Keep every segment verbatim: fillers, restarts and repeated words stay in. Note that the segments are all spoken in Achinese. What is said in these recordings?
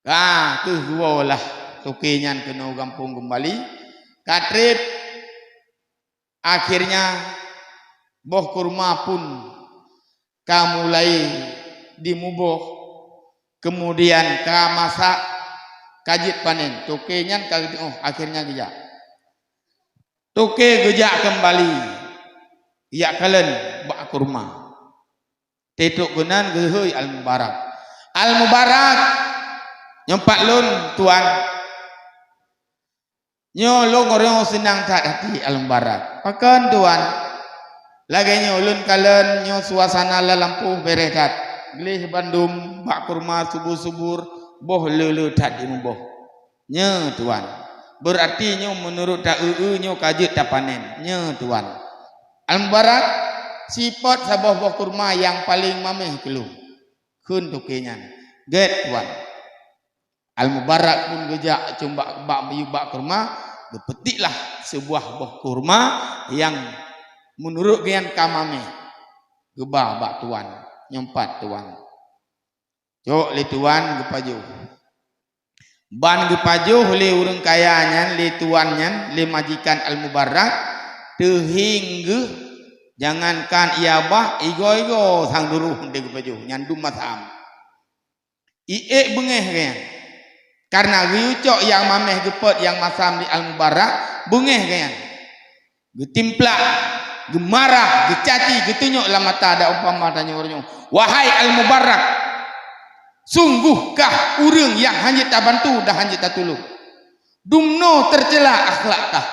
Ka kheueh geuwoe lah toke nyan keunoe gampông keumbali. Ka treb, akhirnya boh kurma pun ka mulai jimuboh, kemudian ka masak, ka jeuet panen. Toke nyan ka geuteungoh, akhirnya geujak. Toke geujak keumbali, jak kalon bak kurma. Teutôk keunan geuhôi Al-Mubarak. "Al-Mubarak!" "Nyoe pat lôn, Tuan." "Nyoe lôn uroe nyoe seunang that até, Al-Mubarak." "Pakon, Tuan?" "Lagée nyoe lôn kalon nyoe suasana lam lampôh béréh that. Gleh bandum, bak kurma subur-subur, boh le-le that jimuboh." "Nyoe, Tuan. Beurati nyoe meunurot ta-eu-eu nyoe ka jeuet tapanen. Nyoe, Tuan." "Al-Mubarak, sipot saboh boh kurma nyang paleng maméh keu lôn," kheun toke nyan. "Gét, Tuan." Al-Mubarak pun geujak cumbak bak miyueb bak kurma, geupeutiklah seubuah boh kurma nyang meunurot geuhnyan ka maméh, geuba bak tuan, "Nyoe pat, Tuan." Cok lé tuan geupajoh. Ban geupajoh lé ureuëng kaya nyan, lé tuan nyan, lé majikan Al-Mubarak, teuhieng geuh, jangankan ia bah, igoe-igoe sang duroh deuh geupajoh, nyan dum masam. Iék beungéh geuhnyan. Kareuna geuyue cok nyang maméh geupot nyang masam di Al-Mubarak, beungéh geuhnyan. Geutimplak, geumarah, geucaci, geutunyok lam mata dan umpama tanyoe uroe nyoe, "Wahai Al-Mubarak, sungguhkah ureuëng nyang hana jeuet tabantu dan hana jeuet tatulông? Dumnoe teucela akhlak kah?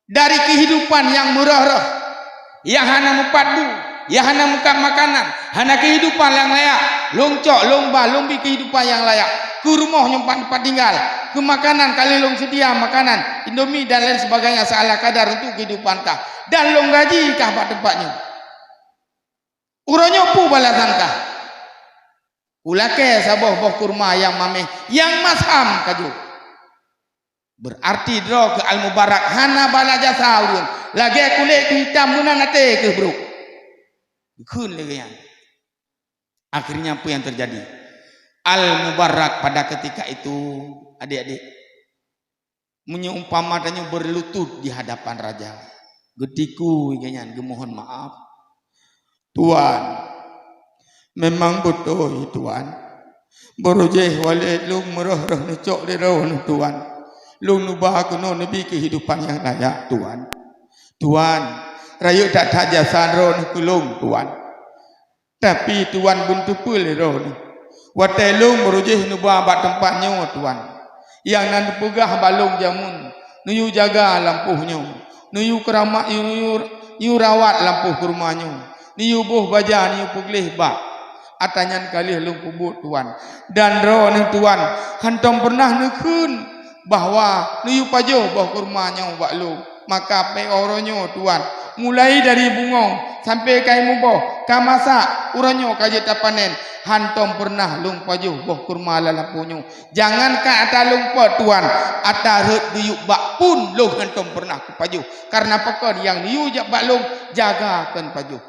Dari keuhidupan nyang meurôh-rôh, nyang hana meupat bu, nyang hana meukat makanan, hana keuhidupan nyang layak, lôn cok, lôn ba, lôn bi keuhidupan nyang layak. Keu rumoh nyoe pat, pat tinggai, keu makanan ka lheueh lôn seudia makanan, Indomie dan lain sebagainya seala kadar untuk keuhidupan kah, dan lôn gaji kah bak teumpat nyoe. Uroe nyoe peue balasan kah?" Kulakée saboh boh kurma nyang maméh, nyang masam ka jok. Beurati droe keu Al-Mubarak hana bala jasa ureuëng, lagée kulét hitam meunan até keuh brok. Geukheun lé geuhnyan. Akhirnya apa yang terjadi? Al-Mubarak pada ketika itu, adik-adik, meunyoe umpama tanyoe beurlutôt di hadapan raja, geutiku geuhnyan geumohon maaf, "Tuan, memang beutôi, Tuan. Beurujéh walét lôn meurôh-rôh neucok lé droeneuh, Tuan. Lôn neuba keunoe neubi keuhidupan nyang layak, Tuan. Tuan, rayeuk that-that jasa droeneuh keu lôn, Tuan. Tapi Tuan beuteupeue lé droeneuh, watée lôn beurujéh neuba bak teumpat nyoe, Tuan, nyang na neupeugah bak lôn jameun, neuyue jaga lampôh nyoe, neuyue keuramat, neuyue, neuyue rawat lampôh kurma nyoe, neuyue boh baja, neuyue peugleh bak. Ata nyan ka lheueh lôn peubuet, Tuan. Dan droeneuh, Tuan, hántom peureunah neukheun bahwa neuyue pajoh boh kurma nyoe bak lôn." Maka peuet uroe nyoe, Tuan, mulai dari bungöng sampoe ka muboh, ka masak, uroe nyoe ka jeuet tapanen, hántom peureunah lôn pajoh boh kurma lam lampôh nyoe. Jangankan ata lôn peuet, Tuan, ata rhot geuyue bak pun lôn hántom peureunah kupajoh. Kareuna pakon nyang neuyue jak bak lôn, jaga kon pajoh.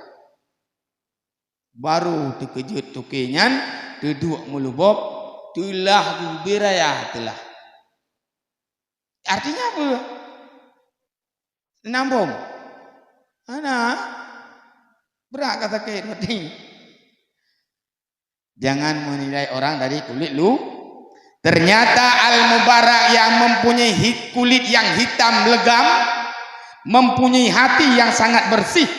Barô teukeujot toke nyan, teuduek meulubôb, teulah geubri raya teulah. Artinya apa? Nambông. Hana. Brat ka sakét maté. Jangan menilai orang dari kulit lu. Ternyata Al-Mubarak yang mempunyai hi-, kulit yang hitam legam, mempunyai hati yang sangat bersih,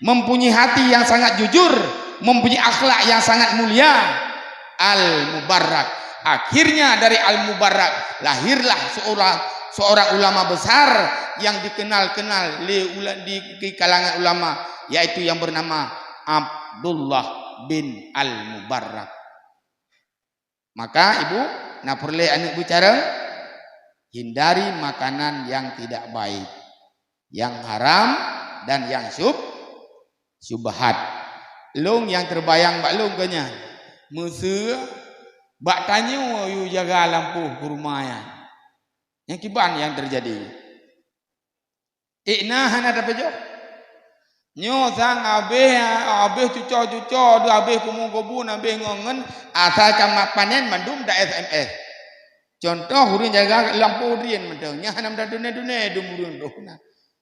mempunyai hati yang sangat jujur, mempunyai akhlak yang sangat mulia. Al-Mubarak. Akhirnya dari Al-Mubarak lahirlah seorang, seorang ulama besar yang dikenal-kenal lé ula-, di, di kalangan ulama, yaitu yang bernama Abdullah bin Al-Mubarak. Maka, ibu, na peureulée aneuëk beucarông, hindari makanan yang tidak baik, yang haram, dan yang syub-, syubhat. Lôn nyang teubayang bak lôn keu nyan, meuseu bak tanyoe yue jaga lampôh kurma nyan. Nyang kiban nyang teujadi. Ék na hana tapajoh. Nyoe sang habéh, habéh cuco-cuco, habéh kumu-kubu, habéh ngon ngeun, asai ka mat panen mandum da S M S. Contoh, ureuëng jaga lampôh drien mantong, nyan hana meudat dunie-dunie dum ureuëng doh na.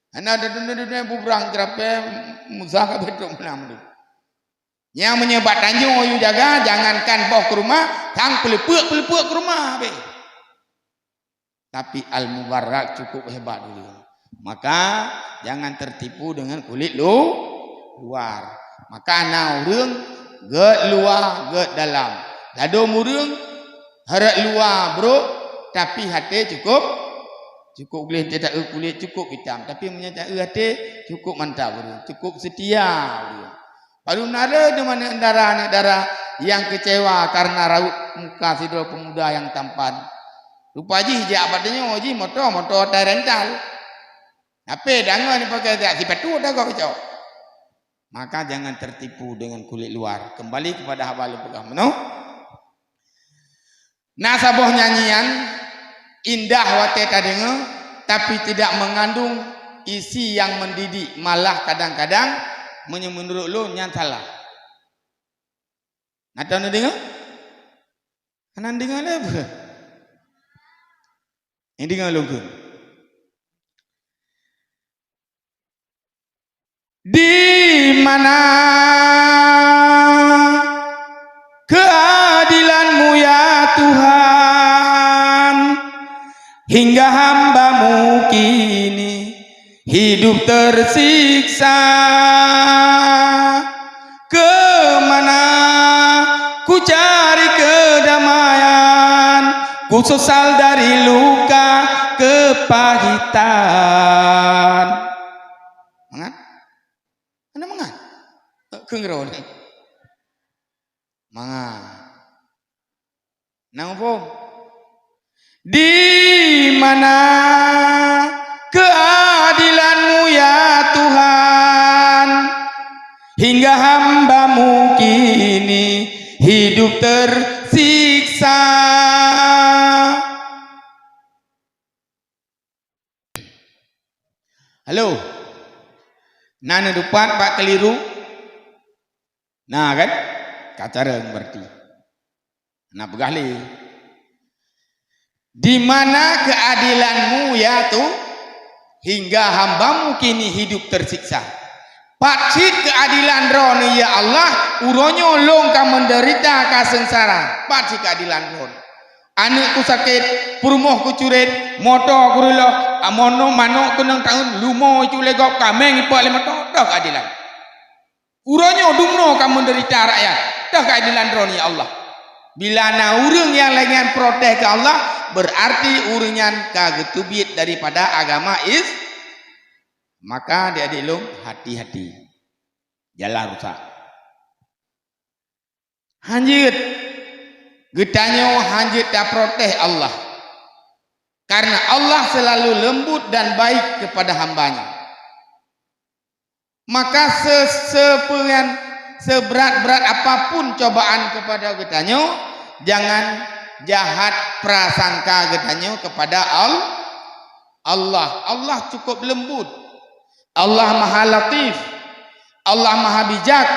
Hana meudat dunie-dunie bubrang keurape Musa ka beutôk meunan mandum. Nyang meunyoe bak tanyoe yue jaga, jangankan boh keureumah, sang peuleupeuk-peuleupeuk keureumah habéh. Tapi Al-Mubarrak cukup hebat dulu. Maka, jangan tertipu dengan kulit lu-, luar. Maka na ureuëng gét luwa, gét dalam. Ladôm ureuëng hareuet luwa brôk, tapi até cukup, cukup gleh, teuta kulit cukup hitam. Tapi meunyoe ta até cukup mantap ureuëng, cukup seutia ureuëng. Padum na le di mana dara aneuk dara nyang keucewa karena raut muka sidroe pemuda nyang tampan. Rupa jih jak bak tanyoe jih moto, moto ata rental. Tapi dangon pakai jak sipatu dah kau cok. Maka jangan tertipu dengan kulit luar. Kembali kepada haba lôn peugah meunoe. Na saboh nyanyian indah watée tadeungoe, tapi tidak mengandung isi yang mendidik, malah kadang-kadang meunyoe meunurot lôn nyan salah. Na tahu neudeungoe? Hana neudeungoe lé beuh. Neudeungoe lôn kheun. Di mana keadilan-Mu, ya Tuhan, hingga hamba-Mu kini hidup tersiksa? Kemana ku cari kedamaian, ku sesal dari luka kepahitan? Mangat? Hana mangat? Keu ngeurô ni. Mangat. Na muphom? Di mana keadilan-Mu, ya Tuhan, hingga hamba-Mu kini hidup tersiksa? Halo. Na neudupat bak keliru? Na kan? Ka carông berarti. Na peugah lé. Di mana keadilan-Mu, ya Tuh-, hingga hamba-Mu kini hidup tersiksa? Pat cit keuadilan Droeneuh, ya Allah, uroe nyoe lôn ka meudeurita, ka seungsara? Pat cit keuadilan Droeneuh? Aneuëk ku sakét, peurumoh ku curét, moto ku reuloh, amono manok keunong taun, lumo icu lé gob, kaméng ipok lé moto, toh keuadilan? Uroe nyoe dumnoe ka meudeurita rakyat, toh keuadilan Droeneuh, ya Allah? Bila na ureuëng nyang lagée nyan protes keu Allah, beurarti ureuëng nyan ka geuteubiet daripada agama Is-, maka, adik-adik lôn, hati-hati. Jalan rusak. Hanjeuet, geutanyoe hanjeuet taprotes Allah. Karena Allah selalu lembut dan baik kepada hamba-Nya. Maka se-, sepeue-, seberat-berat apapun cobaan kepada geutanyoe, jangan jahat prasangka geutanyoe kepada Al-, Allah. Allah cukup lembut. Allah Maha Latif. Allah Maha Bijak.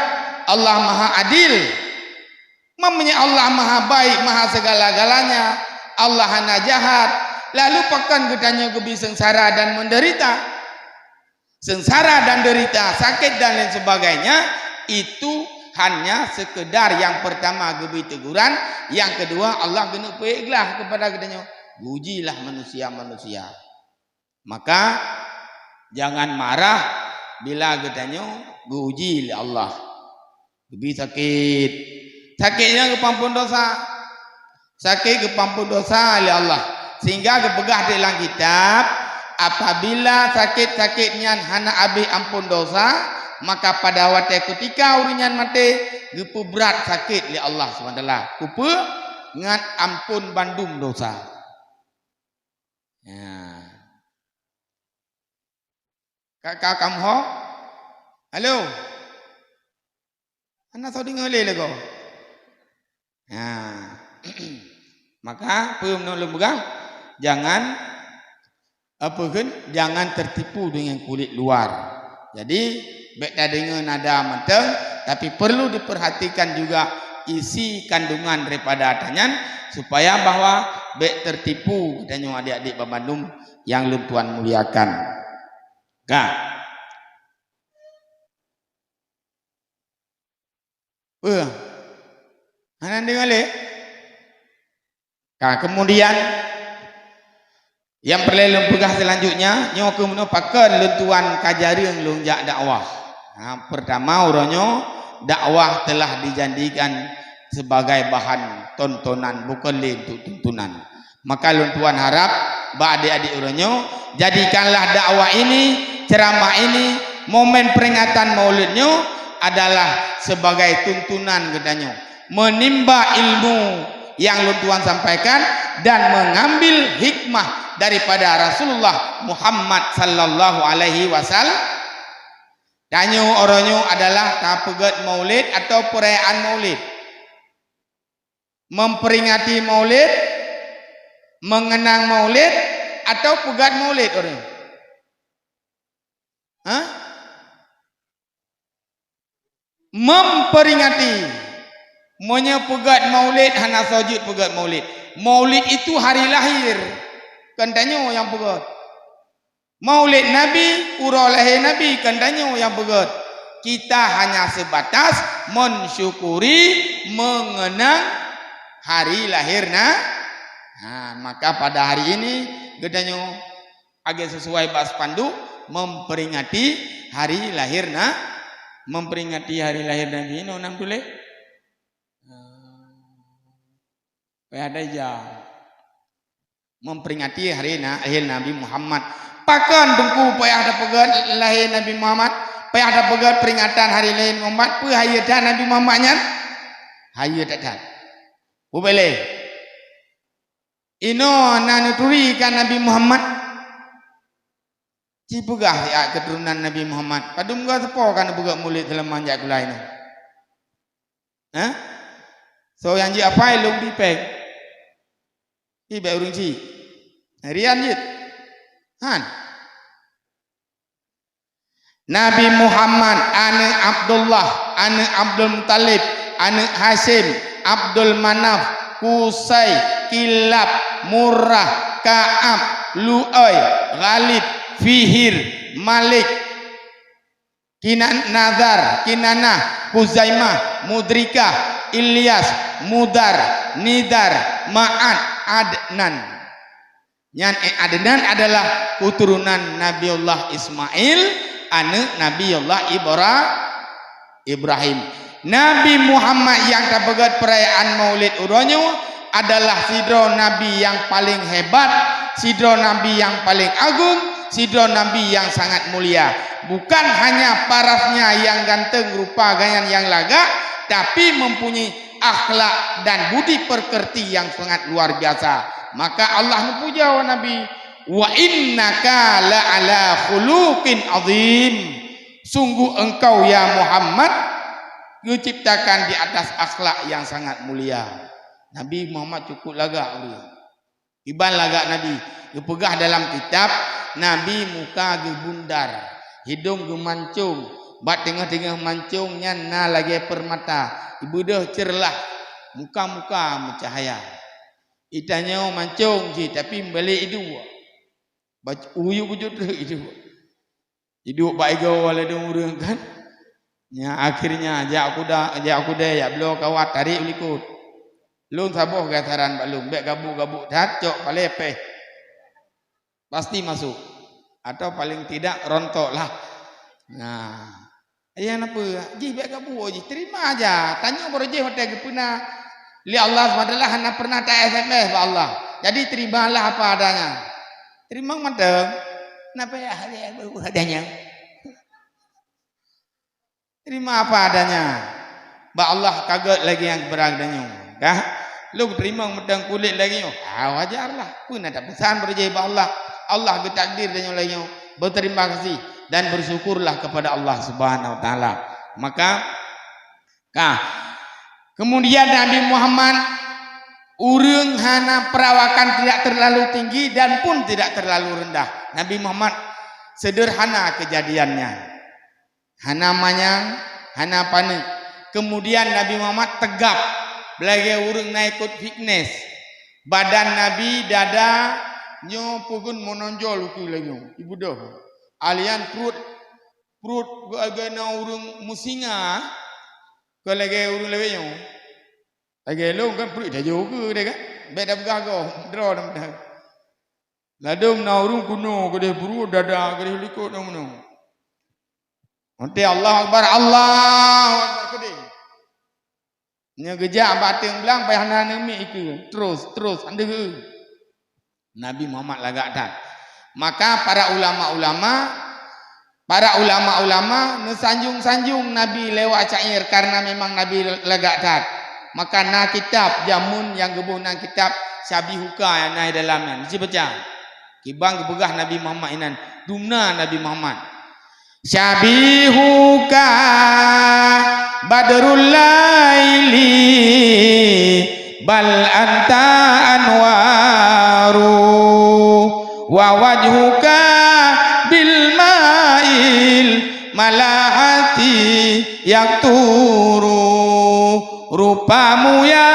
Allah Maha Adil. Meunyoe Allah Maha Baik, Maha Segala-galanya, Allah hana jahat, lalu pakon geutanyoe geubri seungsara dan meudeurita? Seungsara dan deurita, sakét dan lain sebagainya, itu hanya sekedar yang pertama geubri teguran, yang kedua Allah keuneuk peuék glah kepada geutanyoe. Geuujilah manusia-manusia. Maka, jangan marah bila geutanyoe geuuji lé Allah. Geubri sakét. Sakét nyan geupeuampon dosa. Sakét geupeuampon dosa lé Allah. Sehingga geupeugah di lam kitab, apabila sakét-sakét nyan hana abéh ampon dosa, maka pada watée keutika ureuëng nyan maté, geupeubrat sakét lé Allah Subhanahu wa Taala. Keupeue? Ngat ampon bandum dosa. Ya. Ka, ka, kamoe ho? Halo? Hana soe deungoe lé lagoe? Ya. Maka, peue meunan lôn peugah? Jangan, apa kheun? Jangan tertipu dengan kulit luar. Jadi, bèk tadeungoe nada mantong, tapi perlu diperhatikan juga isi kandungan daripada ata nyan, supaya bahwa bèk tertipu geutanyoe adik-adik banmandum nyang lôn tuan muliakan. Ka. Peue? Hana deungoe lé? Ka, kemudian, nyang peureulèe lôn peugah seulanjutnya, nyoe keuh meunoe pakon lôn tuan ka jareueng lôn jak dakwah. Ha, pertama, uroe nyoe dakwah telah dijadikan sebagai bahan tontonan, bukon lé untuk tuntunan. Maka lôn tuan harap bak adik-adik uroe nyoe, jadikanlah dakwah ini, ceramah ini, momen peringatan Maulid nyoe adalah sebagai tuntunan geutanyoe, menimba ilmu yang lôn tuan sampaikan dan mengambil hikmah daripada Rasulullah Muhammad sallallahu alaihi wasallam. Tanyoe uroe nyoe adalah tapeugèt Maulid atau perayaan Maulid? Memperingati Maulid, mengenang Maulid, atau peugèt Maulid ureueng? Hah? Memperingati. Meunyoe peugèt Maulid, hana soe jeuet peugèt Maulid. Maulid itu hari lahir. Kon tanyoe nyang peugèt. Maulid Nabi, uroe lahé Nabi, kon tanyoe nyang peugèt. Kita hanya sebatas mensyukuri, mengenang hari lahir Na-, ha, maka pada hari ini geutanyoe lagèe sesuai bak spanduk, memperingati hari lahir Na-, memperingati hari lahir Nabi. Inoe nam tuléh? Payah taija. Memperingati hari na-, lahir Nabi Muhammad. Pakon Teungku payah tapeugèt lahé Nabi Muhammad? Payah tapeugèt peringatan hari lahir Muhammad? Peue hayeue that Nabi Muhammad nyan? Hayeue that-that. Peue lé? Inoe na neuturi ka Nabi Muhammad? Ci peugah siat keuturonan Nabi Muhammad. Padum goe sapo ka neupeugèt mulod seulaman jak sikula inoe? Hah? Soe nyang jeuet apai lôn pih péng? Ih, bèk ureueng chik. Rian jeuet. Han. Nabi Muhammad, aneuk Abdullah, aneuk Abdul Muthalib, aneuk Hasyim, Abdul Manaf, Qusay, Kilab, Murrah, Ka'ab, Lu'ay, Ghalib, Fihir, Malik, Kinan-, Nazar, Kinanah, Khuzaimah, Mudrikah, Ilyas, Mudar, Nizar, Ma'ad, Adnan. Nyan, eh, Adnan adalah keuturonan Nabiullah Ismail, aneuk Nabiullah Ibra-, Ibrahim. Nabi Muhammad nyang tapeugèt peurayaan Maulid uroe nyoe adalah sidroe nabi nyang paleng hebat, sidroe nabi nyang paleng agong, sidroe nabi nyang sangat mulia. Bukan hanya parasnya nyang ganteng, rupa geuhnyan nyang lagak, tapi mempunyai akhlak dan budi pekerti nyang sangat luar biasa. Maka Allah neupuja Nabi, "Wa innaka la'ala khuluqin azim." Sungguh engkau, ya Muhammad, geuciptakan di atas akhlak nyang sangat mulia. Nabi Muhammad cukup lagak ureueng. Kiban lagak Nabi, geupeugah dalam kitab, Nabi muka geubundar, hidong geumancong, bak teungoh-teungoh mancong nyan na lagèe peurmata, beudôh ceureulah, muka-muka meucahya. Geutanyoe mancong cit, tapi meubalek iduek. Bac-, uyuek-uyuek treuk iduek. Iduek bak igoe ladôm ureueng kan. Nya, akhirnya jak kuda, jak kudèe, jak bloe kawat, tarek u likot. Lôn saboh geusaran bak lôn, bèk gabuk-gabuk that, cok palèe péh. Pasti masuk. Atau paling tidak rontok lah. Nah. Ayah napa? Jih bèk gabuk jih, terima aja. Tanyoe baroe jih watèe geupeuna lé Allah subhanahu wa taala hana pernah ta-S M S bak Allah. Jadi terimalah apa adanya. Terima mantong. Napa ya, ya, adanya? Terima apa adanya. Bak Allah ka gèt lagèe nyang geupeurang tanyoe. Kah? Lôn teurimong mantong kulét lagèe nyoe. Ah, wajar lah. Peue na tapeusan beureuja bak Allah. Allah geutakdir tanyoe lagèe nyoe. Berterima kasih dan bersyukurlah kepada Allah Subhanahu wa Taala. Maka, kah, kemudian Nabi Muhammad, ureueng hana perawakan tidak terlalu tinggi dan pun tidak terlalu rendah. Nabi Muhammad sederhana kejadiannya. Hana manyang, hana paneuk. Kemudian Nabi Muhammad teugab lagée ureuëng na ikot fitnes. Badan Nabi, dada nyoe peugun meunonjol ukeue lagée nyoe. Ibeudôh. Alian pruet, pruet geuagée na ureuëng meusinga, kon lagée ureuëng lawét nyoe. Lagée lôn kan pruet tajoe ukeue deh kan. Bék tapeugah goh, droe na meunan. Ladôm na ureuëng kuno keudeh pruet, dada keudeh likot na meunan. Watée Allahu Akbar, Allahu Akbar keudeh. Nyoe geujak bak ateueng blang payah na neumiek ikeue. Terus, terus, andeuh. Nabi Muhammad lagak that. Maka para ulama-ulama, para ulama-ulama neusanjong-sanjong Nabi lewat syair karena memang Nabi lagak that. Maka na kitab jameun nyang geuboh nan kitab Syabihuka nyang na di dalam nyan. Neubaca. Kiban geupeugah Nabi Muhammad inan, dumna Nabi Muhammad. Syabihuka badrul laili bal anta anwaru wa wajhuka bil ma'il malahati yakturu. Rupamu ya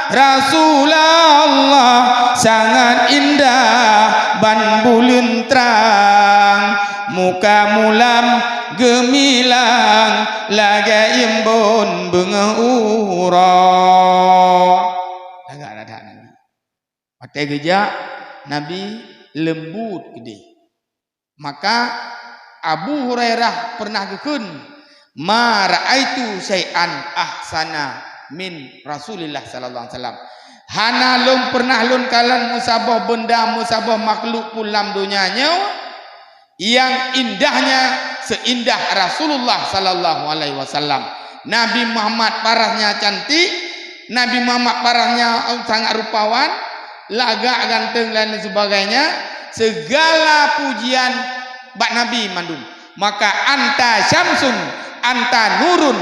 Rasulullah sangat indah ban buleuen trang, muka mulam geumilang lagée imbon beungoh uroe. Lagak that Nabi. Watée geujak, Nabi leumbut keudeh. Maka Abu Hurairah pernah geukheun, "Ma ra'aitu syai'an ahsana min Rasulillah sallallahu alaihi wasallam." Hana lôn pernah lôn kalon meusaboh beunda, meusaboh makhluk pun lam donya nyoe nyang indahnya seindah Rasulullah sallallahu alaihi wasallam. Nabi Muhammad parasnya cantik, Nabi Muhammad parasnya sangat rupawan, lagak ganteng dan sebagainya, segala pujian bak Nabi mandum. Maka anta syamsun, anta nurun,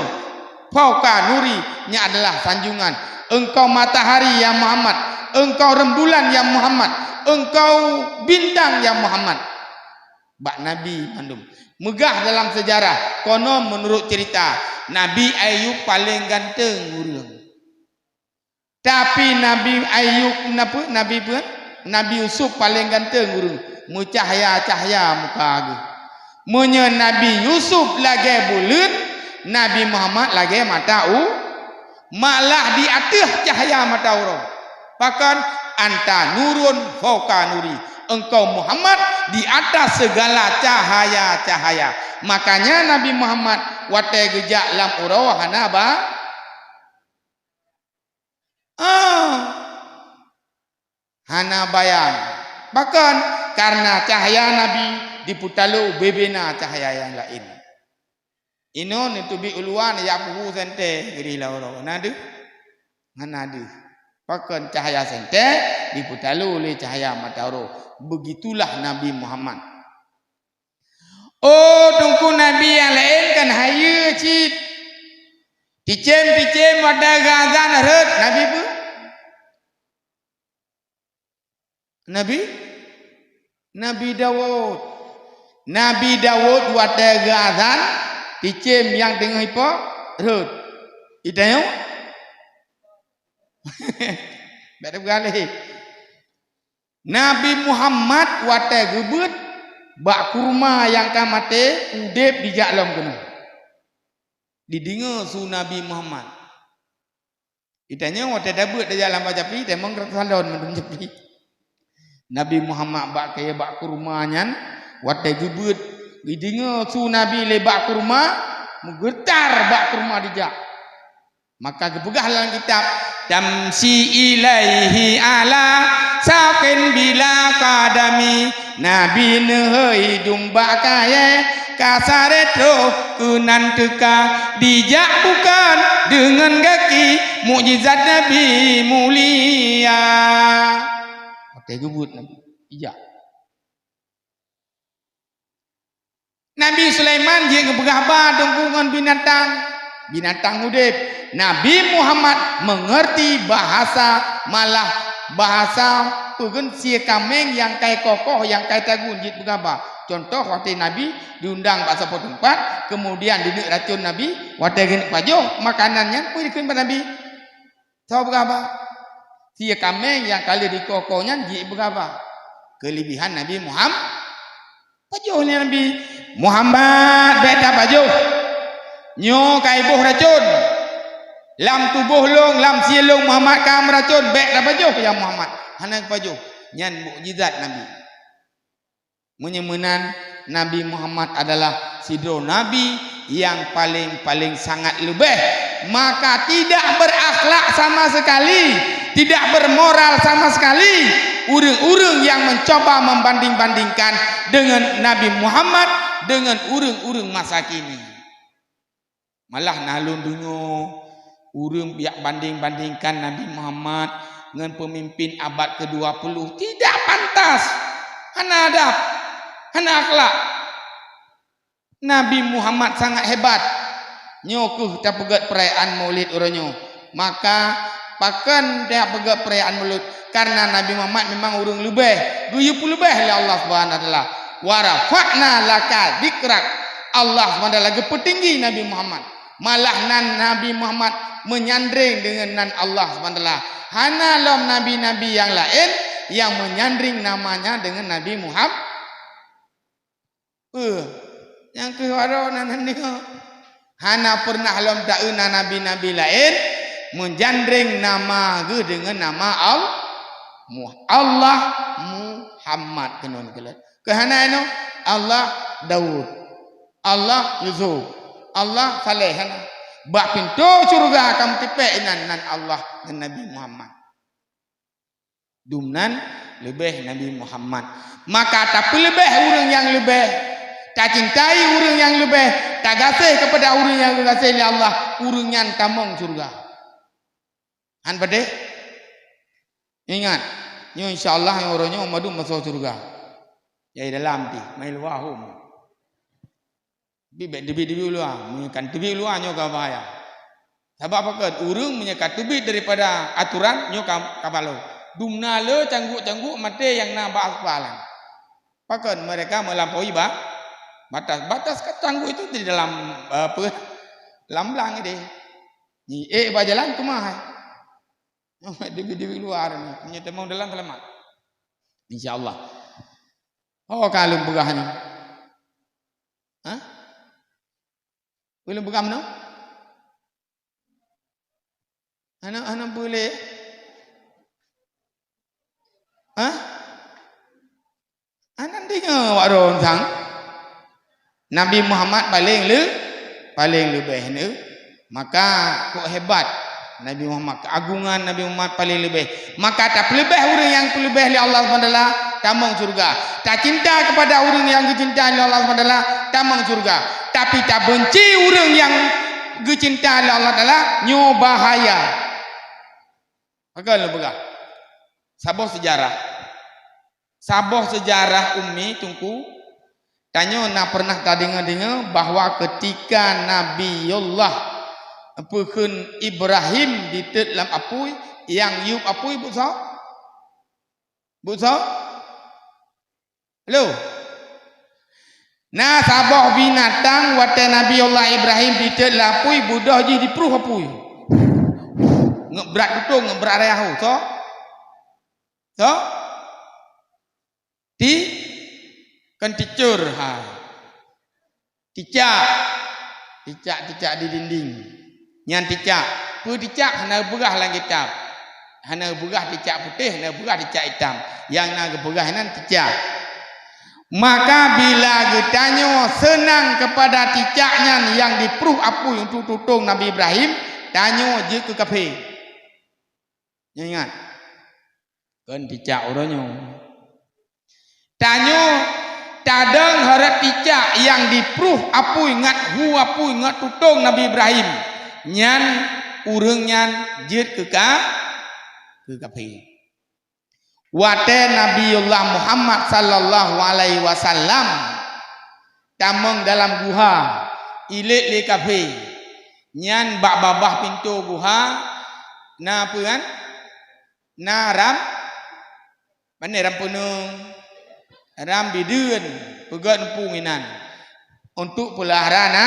fauqa nuri, nyan adalah sanjungan. Engkau matahari ya Muhammad, engkau rembulan ya Muhammad, engkau bintang ya Muhammad. Bak Nabi mandum. Meugah dalam sejarah, konon menurut cerita, Nabi Ayub paleng ganteng ureuëng. Tapi Nabi Ayub, napa? Nabi peue? Nabi Yusuf paleng ganteng ureuëng. Meucahya-cahya muka geuh. Meunyoe Nabi Yusuf lagée buleuen, Nabi Muhammad lagée mata u-, malah di ateueh cahya mata uroe. Pakon? Anta nurun fauqa nuri. Engkau Muhammad di atas segala cahaya-cahaya. Makanya Nabi Muhammad watée geujak lam uroe hana ba-, ah, hana bayang. Pakon? Karena cahya Nabi dipeutalo bubena cahya nyang laén. Inoe neuteubiet u luwa neujak peuhu sentée geurih lam uroe. Na deuh? Hana deuh. Pakon? Cahya sentée dipeutalo lé cahya mata uroe. Begitulah Nabi Muhammad. Oh, Teungku Nabi nyang laén kan hayeue cit. Cicém-cicém watée geuazan rhot, Nabi peue? Nabi? Nabi Daud. Nabi Daud watée geuazan, cicém nyang teungoh ipo? Rhot. Itanyoe? Bék tapeugah lé. Nabi Muhammad watée geubeuet bak kurma nyang ka maté, udeb dijak lom keunoe. Dideungoe su Nabi Muhammad. Itanyoe watée tabeuet tajak lam bak japi, tamong rot salon mandum japi. Nabi Muhammad bak kayée bak kurma nyan, watée geubeuet, dideungoe su Nabi lé bak kurma, meugeutar bak kurma dijak. Maka geupeugah lam kitab, "Tamsyi ilaihi ala saqin bila qadami." Nabi neuhôi dum bak kayée, ka sarét troh keunan teuka, dijak bukon deungon gaki, mukjizat Nabi mulia. Watée geubeuet Nabi, ijak. Nabi Sulaiman jeuet geupeugah ba teungku ngon binatang, binatang udeb. Nabi Muhammad meungerti bahasa, malah Bahasa peugah sie kaméng nyang kai kokoh, nyang kai tagun jeuet peugaba. Contoh, watée Nabi diundang bak saboh teumpat, kemudian dineuk racon Nabi, watée geuneuk pajoh makanan nyan, peue dikheun bak Nabi? Soe peugaba? Sie kaméng nyang ka lheueh dikokoh nyan jeuet peugaba. Keulebihan Nabi Muham-, pajoh lé Nabi, "Muhammad, bék tapajoh. Nyoe ka iboh racon. Lam tuboh lôn, lam sie lôn Muhammad ka meuracon, bék tapajoh, ya Muhammad." Hana geupajoh. Nyan mukjizat Nabi. Meunyoe meunan, Nabi Muhammad adalah sidroe nabi nyang paléng-paléng sangat leubeh, maka tidak berakhlak sama sekali, tidak bermoral sama sekali ureuëng-ureuëng nyang mencoba membanding-bandingkan dengan Nabi Muhammad dengan ureuëng-ureuëng masa kini. Malah na lôn deungoe ureuëng jak banding-bandingkan Nabi Muhammad ngon peumimpin abad kedua puluh. Tidak pantas. Hana adab. Hana akhlak. Nabi Muhammad sangat hebat. Nyoe kheueh tapeugét peurayaan Maulid uroe nyoe. Maka, pakon tapeugét peurayaan Maulid? Karena Nabi Muhammad memang ureuëng leubeh, geuyue peuleubeh lé Allah Subhanahu wa Taala. "Wa rafa'na laka dzikrak." Allah Subhanahu wa Taala geupeutinggi Nabi Muhammad. Malah nan Nabi Muhammad menyandring dengan nan Allah Subhanahu wa Taala. Hana lom nabi-nabi nyang laén nyang menyandring namanya dengan Nabi Muhammad. Peue? Nyang keuh waroe nan nyoe. Hana peureunah lom taeu na nabi-nabi laén meujandreng nama geuh deungon nama Al-, Mu-, Allah Muhammad keunoe keuleuh. Keuhana inoe Allah Daud, Allah Yusuf, Allah Saleh, hana. Bak pintoe syeuruga ka meutipék inan nan Allah ngon Nabi Muhammad. Dumnan leubeh Nabi Muhammad. Maka tapeuleubeh ureuëng nyang leubeh, tacintai ureuëng nyang leubeh, tagaséh keupada ureuëng nyang geugaséh lé Allah, ureuëng nyan tamong syeuruga. Han padeh? Ingat, nyoe insya Allah nyang uroe nyoe mandum masoe syeuruga. Jai dalam ti, mai luwa hom. Tapi bék teubiet-teubiet u luwa. Meunyoe kan teubiet u luwa, nyoe ka bahaya. Sabab pakon? Ureuëng meunyoe ka teubiet daripada atoran, nyoe ka, ka balo. Dumna le cangguek-cangguek maté nyang na bak aspalan. Pakon? Mereka melampaui ba-, batas. Batas ka cangguek itu di dalam, eh, apa, lam blang deh. Ni, eh, bak jalan keumah, eh. Nyoe teubiet-teubiet u luwa ni. Meunyoe tamong dalam, seulamat. Insya Allah. Oh, ka lôn peugah nyoe. Hah? Ulôn peugah meunoe? Hana, hana boleh. Hah? Hana deungoe awak droe sang? Nabi Muhammad paleng le-, paleng leubeh neu. Maka kok hebat Nabi Muhammad, keuagungan Nabi Muhammad paleng leubeh. Maka tapeuleubeh ureuëng nyang peuleubeh lé Allah Subhanahu wa Taala, tamong syeuruga. Tacinta keupada ureuëng nyang geucinta lé Allah Subhanahu wa Taala, tamong syeuruga. Tapi tabeunci ureuëng nyang geucinta lé Allah Taala, nyoe bahaya. Pakon lôn peugah? Saboh seujarah. Saboh seujarah ummi, Teungku, tanyoe na peureunah tadeungoe-deungoe bahwa keutika Nabiullah peukheun Ibrahim ditot lam apui, nyang yup apui buet soe? Buet soe? Halo? Na saboh binatang watée Nabiullah Ibrahim ditot lam apui, beudôh jih dipruh apui. Ngeubrat tutong, ngeubrat rayah. Soe? Soe? Ti-, kan ticur, ha. Ticak. Ticak-ticak di dinding. Nyan ticak. Peue ticak? Hana geupeugah lam kitab. Hana geupeugah ticak putéh, hana geupeugah ticak itam. Nyang na geupeugah nyan ticak. Maka bila geutanyoe seunang keupada ticak nyan nyang dipruh apui untuk tutong Nabi Ibrahim, tanyoe jeuet keu kafé. Nyan ingat. Kon ticak uroe nyoe. Tanyoe tadong hareuet ticak nyang dipruh apui ngat hu apui ngat tutong Nabi Ibrahim. Nyan ureuëng nyan jeuet keu ka-, keu kafé. Watée Nabiullah Muhammad sallallahu alaihi wasallam tamong dalam guha, ilét lé kafé. Nyan bak babah pintoe guha na peue kan? Na ram-, Pane ram peuneueng, ram bideuen, peugét muphom inan. Untuk peulahara na,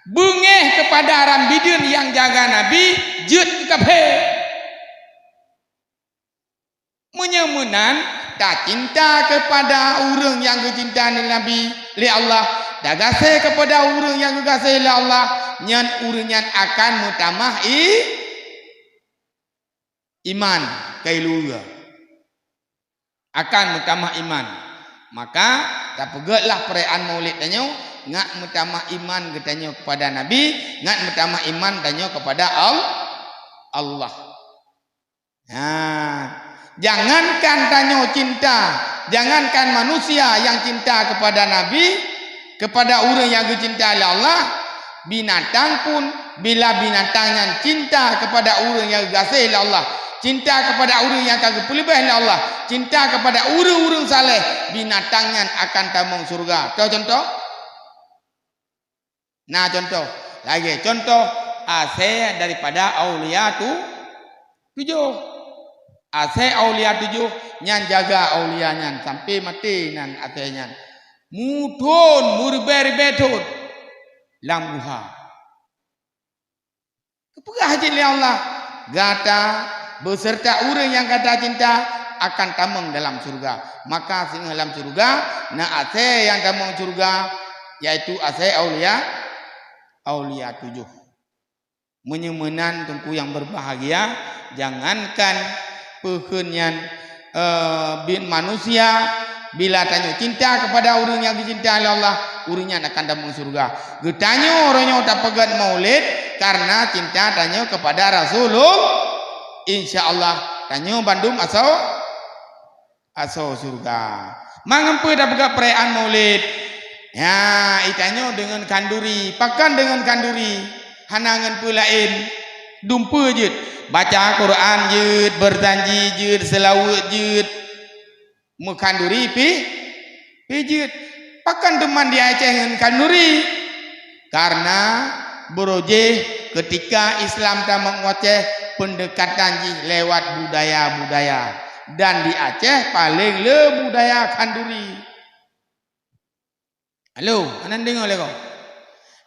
beungéh keupada ram bideuen nyang jaga Nabi jeuet keu kafé. Meunyoe meunan, tacinta keupada ureuëng nyang geucinta lé Nabi, lé Allah, tagaséh keupada ureuëng nyang geugaséh lé Allah, nyan ureuëng nyan akan meutamah i-, iman, kailuwa. Akan meutamah iman. Maka, tapeugétlah peurayaan Maulid tanyoe, ngat meutamah iman geutanyoe keupada Nabi, ngat meutamah iman tanyoe keupada Al-, Allah. Ha, jangankan tanyoe cinta, jangankan manusia nyang cinta keupada Nabi, keupada ureuëng nyang geucinta lé Allah, binatang pun, bila binatang nyan cinta keupada ureuëng nyang geugaséh lé Allah, cinta keupada ureuëng nyang ka geupeuleubeh lé Allah, cinta keupada ureuëng-ureuëng saleh, binatang nyan akan tamong syeuruga. Toh contoh? Na contoh, lagée contoh asée daripada aulia tu-, tujoh. Asée aulia tujoh nyan jaga aulia nyan sampai maté nan asée nyan. Muthon, meuribée-ribée thon lam guha. Geupeugah jih lé Allah, gata beserta ureuëng nyang gata cinta akan tamong dalam syeuruga. Maka singoh lam syeuruga na asée nyang tamong syeuruga, yaitu asée aulia, aulia tujoh. Meunyoe meunan teungku nyang berbahagia, jangankan peukheun nyan, eh, bin manusia, bila tanyoe cinta keupada ureuëng nyang geucinta lé Allah, ureuëng nyan akan tamong syeuruga. Geutanyoe uroe nyoe tapeugét Maulid karena cinta tanyoe keupada Rasulullah. Insya Allah, tanyoe bandum asoe, asoe syeuruga. Mangat peue tapeugét peurayaan Maulid? Ya, itanyoe deungon khanduri. Pakon deungon khanduri? Hana ngon peue laén. Dumpeue jeuet. Baca Quran jeuet, berjanji jeuet, seulaweuet jeuet. Meukhanduri pih, pih jeuet. Pakon teuma di Aceh ngon khanduri? Karena beurojéh keutika Islam tamong u Aceh, peundekatan jih lewat budaya-budaya. Dan di Aceh paleng le budaya khanduri. Halo, hana deungoe lé ko?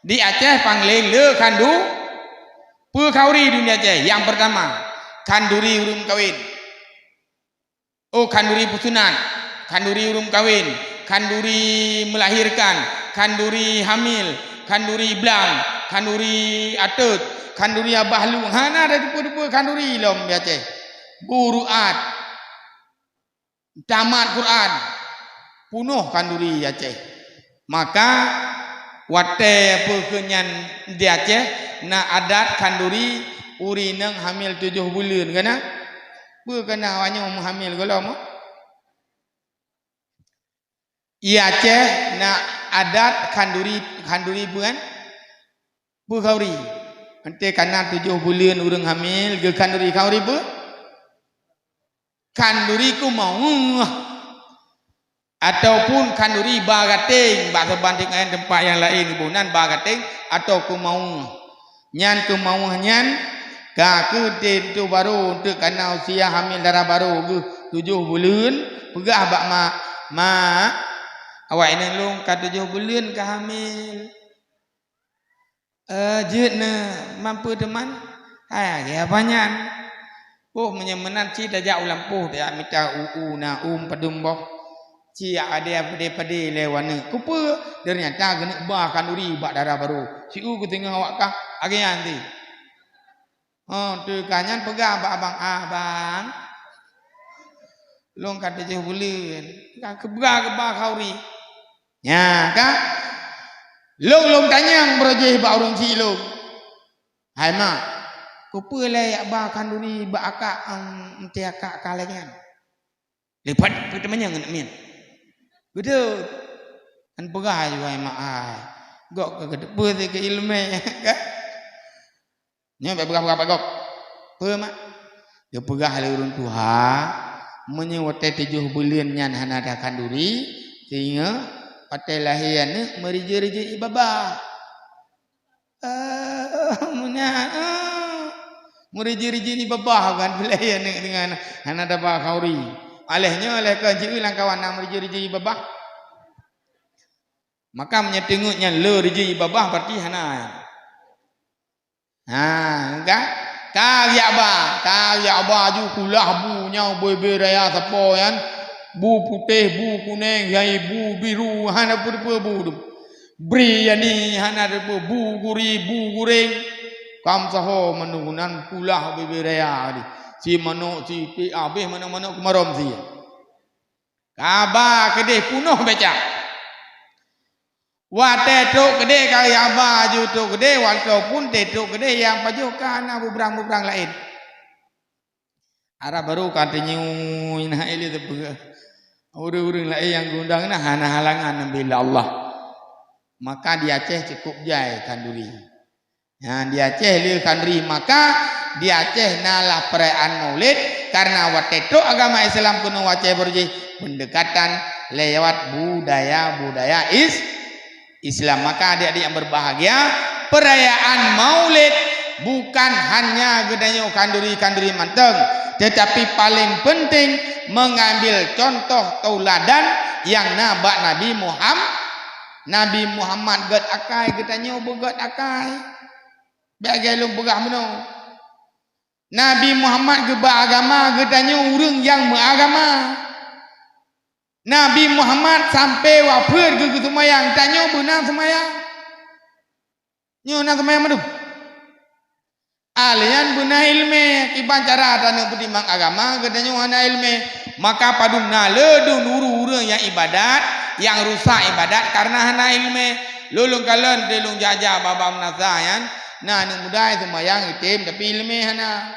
Di Aceh paleng le khandu-, peue khanduri di Aceh? Nyang peurtama, khanduri ureuëng meukawen. Oh, khanduri peusunat, khanduri ureuëng meukawen, khanduri meulahirkan, khanduri hamil, khanduri blang, khanduri ateuet, khanduri abah lueng. Hana ada teupeu-teupeu khanduri lom di Aceh. Buruat. Tamat Quran, punoh khanduri Aceh. Maka, watée peue kheun nyan di Aceh, na adat khanduri ureuëng inong hamil tujoh buleuen, kana? Peue kana awaknyoe meuhamil gohlom? Di Aceh na adat khanduri, khanduri peue kan? Peue khanduri? Enté kana tujoh buleuen ureuëng hamil, geukhanduri, khanduri peue? Khanduri keumaweuh. Ataupun khanduri ba gateng, bak saban teuk ngon teumpat nyang laén geuboh nan ba gateng atau keumaweuh. Nyan keumaweuh nyan ka keuh teuh barô, enteuk kana usia hamil dara barô geuh tujoh buleuen, peugah bak mak, "Mak, awak inong lôn ka tujoh buleuen ka hamil." "Eh, jeuet neuh, man peue teuma?" "Hai, lagée apa nyan?" "Poh, meunyoe meunan cit tajak u lampôh, tajak mita u-u na um padum boh. Cit jak ade padé-padé lé u aneuk." "Keupeue?" "Teunyata geuneuk ba khanduri bak dara barô. Siuroe geuteungoh awak kah, lagée nyan cit." Oh, teuka nyan peugah bak abang, "Abang, lôn ka tujoh buleuen, ka keubra geuba khanduri." Nya, ka? Lôn lôn tanyong beurojéh bak ureuëng syiek lôn. "Hai mak, keupeue lé jak ba khanduri bak akak, em, enté akak ka lagée nyan?" "Lé pat, peue teumanyong ngon miet?" "Beutôi." Kan peugah ju, "Hai mak, hai. Gok ka geuteupeue sikeu iéleumé." Ka? Nyoe bèk peugah-peugah bak gob. Peue mak? Geupeugah lé ureuëng tuha, meunyoe watèe tujoh buleuen nyan hana takhanduri, sehingga watèe lahé aneuëk meurijeu-rijeu ié babah. Eh, meunan, eh. Meurijeu-rijeu ié babah kan, lahé aneuëk deungon hana daba khanduri. Aléh nyoe lé keu jih lam kawan na meurijeu-rijeu babah. Maka meunyoe teungeut nyan le rijeu babah, berarti hana. Ha, ka? Ka riak ba, ka riak ba ju kulah bu nyang bebe raya sapo nyan. Bu putéh, bu kuneng, hai bu biru, hana peue-peue bu dum. Bri yani hana peue, bu guri, bu gureng. Kam saho meunan kulah bebe raya di. Si manok, si pi abéh manok-manok keumarom si. Kaba keudeh punoh beca. Watée trok keudeh ka haba ju trok keudeh, walaupun teutrok keudeh nyang pajoh ka na bubrang-bubrang laén. Arab baru ka teunyoe na ilée teupeue. Ureuëng-ureuëng laén nyang geundang na hana halangan bila Allah. Maka di Aceh cukup jai khanduri. Nyan di Aceh le khanduri, maka di Aceh na lah perayaan Maulid, karena watée trok agama Islam keunoe Aceh baroe jih pendekatan lewat budaya-budaya is-, Islam. Maka adik-adik yang berbahagia, perayaan Maulid bukan hanya geutanyoe khanduri-khanduri mantong, tetapi paling penting mengambil contoh tauladan yang na bak Nabi Muhammad. Nabi Muhammad gét akai, geutanyoe beugét akai. Bék lagée lôn peugah meunoe. Nabi Muhammad geuba agama, geutanyoe ureuëng nyang meuagama. Nabi Muhammad sampai wafeuet geuh geuseumayang, tanyoe beuna seumayang. Nyoe na seumayang mandum. Alian beuna iéleumé, kiban cara taneuk peutimang agama geutanyoe hana iéleumé. Maka padum na le dum ureuëng-ureuëng nyang ibadat, nyang rusak ibadat kareuna hana iéleumé. Lôn lôn kalon teuh lôn jak-jak bak-bak meunasah nyan, na aneuëk muda seumayang item tapi iéleumé hana.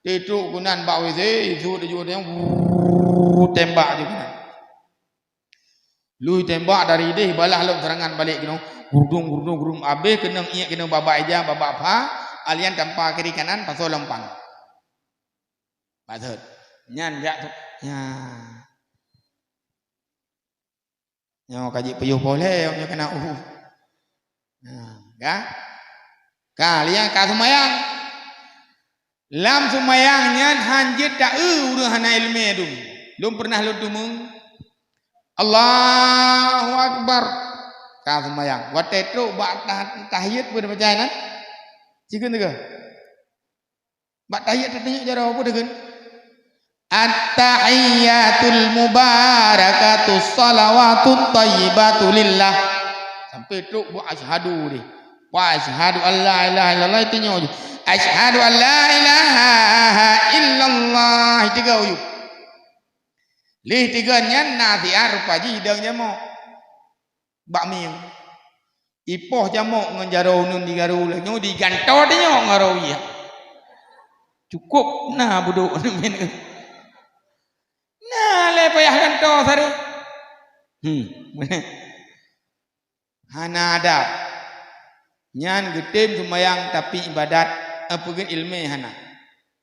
Teutrok keunan bak WC, isut laju watée nyan, brrrr, tembak ju keunan. Lui tembak dari idéh, balah lom seurangan balek keunoe. Gurdung, gurdung, gurdung. Abéh keunong iék, keunong babah ija, babah pha, alian tampa kiri kanan, pasoe lompang. Maksud, nyan jak tu. Ya. Nyoe ka jipeuyoh poh lé, nyoe keunan uhu. Nah, ka? Ka, liang ka seumayang. Lam seumayang nyan han jeuet taeu ureuëng hana iéleumé dum. Lôn peureunah lôn teumeung. Allahu Akbar. Ka seumayang. Watée trok bak tah-, tahiyat peue baca nan? Cikheun teuga. Bak tahiyat teunyok jaroe peue teuga. At-tahiyyatul mubarakatus shalawatut thayyibatu lillah. Sampai trok bak asyhadu deh. Wa asyhadu an la ilaha illallah, itu nyoe ju. Asyhadu an la ilaha illallah, itu gau ju. Lih tiga nyan na siat rupa jih idong jamok. Bak mieng. Ipoh jamok ngon jaroe uneun di garu laju digantoe di nyoe ngon rawi. Cukup na budok. Na lé payah gantoe sare. Hmm. Hana adab. Nyan geutem seumayang tapi ibadat, eh, peugét iéleumé hana.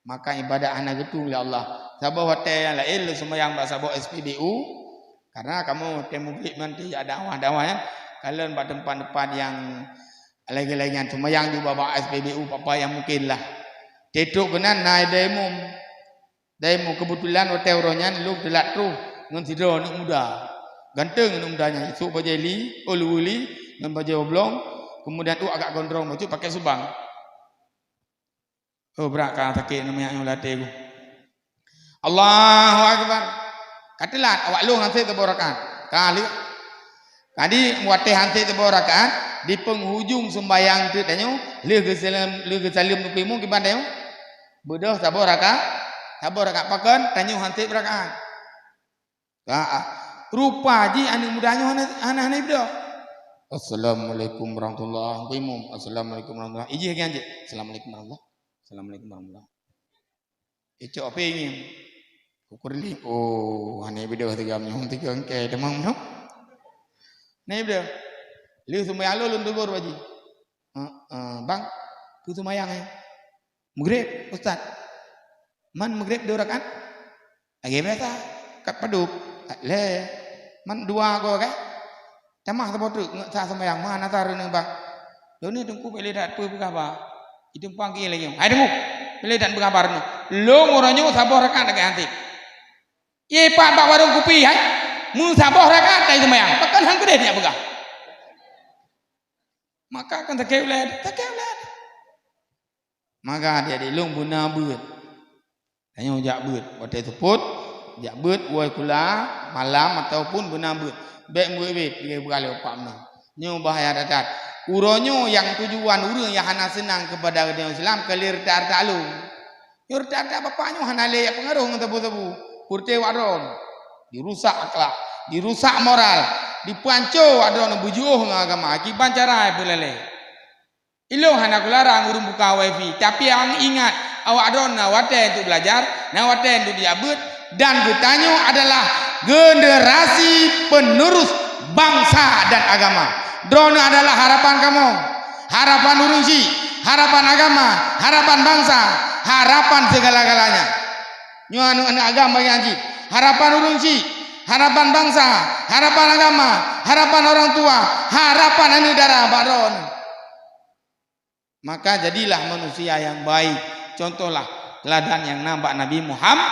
Maka ibadat hana geutung lé Allah. Saboh watée nyang laén lôn seumayang bak saboh S P B U, karena kamoe watée mugrib nyan teuh jak dakwah-dakwah nyan, kalon bak teumpat-teumpat nyang lagée-lagée nyan seumayang ju bak, bak S P B U papa nyang mungken lah. Teutrok keunan na dayimum. Dayimum, keubeutulan watée uroe nyan lôn teulat troh ngon sidroe aneuëk muda. Ganteng aneuëk muda nyan, isok bajée li, oh, luweue li ngon bajée oblong, keumudian ôk agak gondrong bacut pakai subang. Oh, brat ka sakét namiet nyoe latée ku. Allahu Akbar. Ka teulat, awak lôn han sép saboh rakaat. Ka lheueh. Jadi, watée han sép saboh rakaat, di penghujung sumbayang teuk tanyoe, lheueh geusaleuem, lheueh geusaleuem neukeu imum kiban tanyoe. Beudôh saboh rakaat, saboh rakaat pakon, tanyoe han sép rakaat. Ka, ah. Rupa jih aneuëk muda nyoe hana, hana, hana ibeudôh. "Assalamualaikum warahmatullah." Ku imum, "Assalamualaikum warahmatullah." Ijih lagée nyan jih. "Assalamualaikum warahmatullah. Assalamualaikum warahmatullah." Icok api ngieng. Ukur li, oh, hana ibeudôh tiga meunyoe, tiga engkai teumang meunyoe. Hana ibeudôh. Lheueh sumbayang lôn, lôn teugor bak jih. "Heeh, bang, peue seumayang, eh?" "Mugrib, Ustaz." "Man mugrib dua rakaat?" "Lagée biasa, kat padub." "Lé, man dua goe, kan? Tamah saboh treuk ngon sa seumayang, ma na sa reuneueng bang." "Lôn ni teungku, bék lé that peue peugah ba. Itu panggi lagée nyoe." "Hai teungku, bék lé that peugah ba reuneueng. Lôn uroe nyoe saboh rakaat lagée han sép." Ie pat bak warong kupi hai. Meusaboh rakaat tai seumayang. Pakon han keudeh nyak peugah. Maka kan sakét ulèe, sakét ulèe. Maka adik-adik lôn beuna beuet. Tanyoe jak beuet. Watèe seupôt, jak beuet, woe sikula, malam ataupun beuna beuet. Bèk meuet-beuet, lagèe beuralèe upat meunan. Nyoe bahaya that-that. Uroe nyoe nyang tujuan ureueng nyang hana seunang keupada geutanyoe Islam, ka lheueh retak-retak lôn. Nyoe retak-retak bapak nyoe hana lé jak peungaroh ngon sabu-sabu. Peureté awak droeneuh. Dirusak akhlak, dirusak moral, dipeuhanco awak droeneuh beujiôh ngon agama. Kiban cara peulalé. Ilôn hana kularang ureueng buka wifi, tapi ingat, awak droeneuh na watèe untuk belajar, na watèe untuk jak beuet, dan geutanyoe adalah generasi penerus bangsa dan agama. Droeneuh adalah harapan kamoe, harapan ureueng chik, harapan agama, harapan bangsa, harapan segala-galanya. Nyoe aneuk-aneuk agam bagian cit. Harapan ureueng chik, harapan bangsa, harapan agama, harapan orang tua, harapan aneuk dara bak droeneuh. Maka jadilah manusia yang baik. Contohlah teladan nyang na bak Nabi Muham-,